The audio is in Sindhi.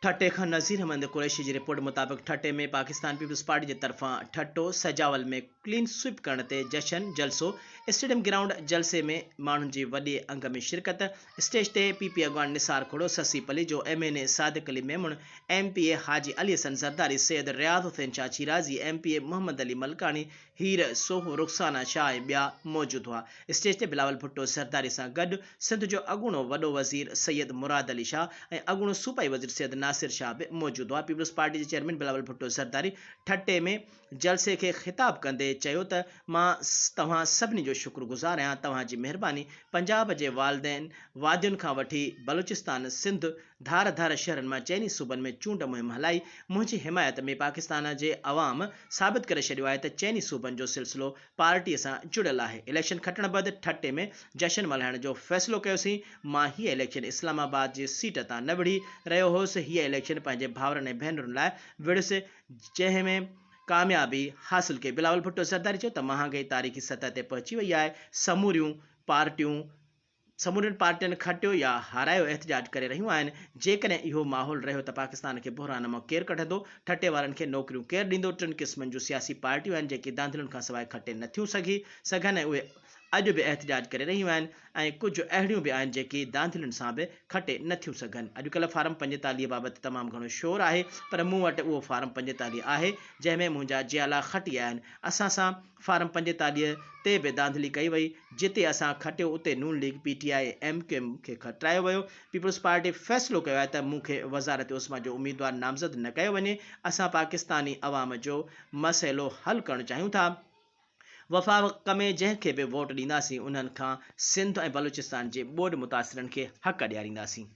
ٺٽي کان نذير احمد قريشي جي رپورٽ مطابق ٺٽي ۾ پاڪستان پيپلز پارٽي جي طرفان ٺٽو سجاول ۾ ڪلين سوئپ ڪرڻ تي جشن جلسو اسٽيڊيم گرائونڊ جلسي ۾ ماڻهن جي وڏي انگ ۾ شرڪت اسٽيج تي پي پي اڳواڻ Nisar Khuhro Sassui Palijo M N A Sadiq Ali Memon M P A Haji Ali Hassan Zardari Syed Riaz Hussain Shah Shirazi M P A Muhammad Ali Malkani Heer Soho, Rukhsana Shah ۽ ٻيا موجود هئا. اسٽيج تي بلاول ڀٽو زرداري سان گڏ سنڌ جو اڳوڻو وڏو وزير سيد مراد علي شاهه ۽ اڳوڻو صوبائي وزير سيد ناصر شاهه به موجود هئا. پيپلز پارٽي جي چيئرمين بلاول ڀٽو زرداري ٺٽي ۾ جلسي کي خطاب ڪندي چيو ته مان توهان سڀني جو شڪر گذار آهيان، توهان جي مهرباني، پنجاب جي والدين وادين کان وٺي بلوچستان، سنڌ، ڌار ڌار شهرن مان چئني صوبن ۾ چونڊ مهم هلائي منهنجي حمايت ۾ پاڪستان جي عوام ثابت ڪري ڇڏيو آهي ته چئني صوبن جو سلسلو پارٽي سان جڙيل آهي اليڪشن کٽڻ بعد ٺٽي ۾ جشن ملهائڻ جو فيصلو ڪيوسين مان هيء اليڪشن اسلام آباد جي سيٽ تان نه وڙهي رهيو هوس هيء اليڪشن پنهنجي ڀائرن ۽ ڀينرن لاء وڙهيس جنهن ۾ ڪاميابي حاصل ڪئي بلاول ڀٽو زرداري چيو ته مهانگائي تاريخي سطح تي پهچي وئي آهي سموريون پارٽيون سمورين پارٽين کٽيو يا هارايو احتجاج ڪري رهيون آهن، جيڪڏهن اهو ماحول رهيو ته پاڪستان کي بحران مان ڪير ڪڍندو، ٺٽي وارن کي نوڪريون ڪير ڏيندو، ٽن قسمن جون سياسي پارٽيون آهن جيڪي ڌانڌلين کانسواء کٽي نٿيون سگهي سگهن ۽ اهي اڄ به احتجاج ڪري رهيون آهن ۽ ڪجهه اهڙيون به آهن جيڪي ڌانڌلين سان به کٽي نٿيون سگهن. اڄڪلهه فارم 45 بابت تمام گهڻو شور آهي پر مون وٽ اهو فارم 45 آهي جنهن ۾ منهنجا جيالا کٽي آيا آهن، اسان سان فارم 45 تي به ڌانڌلي ڪئي وئي، جتي اسان کٽيو اتي Noon league, P T I ۽ M Q M کي کٽرايو ويو، پيپلز پارٽي فيصلو ڪيو آهي ته مون کي وزارت عظميٰ جو اميدوار نامزد نه ڪيو وڃي، اسان پاڪستاني عوام جو مسئلو حل ڪرڻ چاهيون ٿا، وفاق ۾ جنهن کي به ووٽ ڏينداسين انهن کان سنڌ ۽ بلوچستان جي ٻوڏ متاثرن کي حق ڏيارينداسين.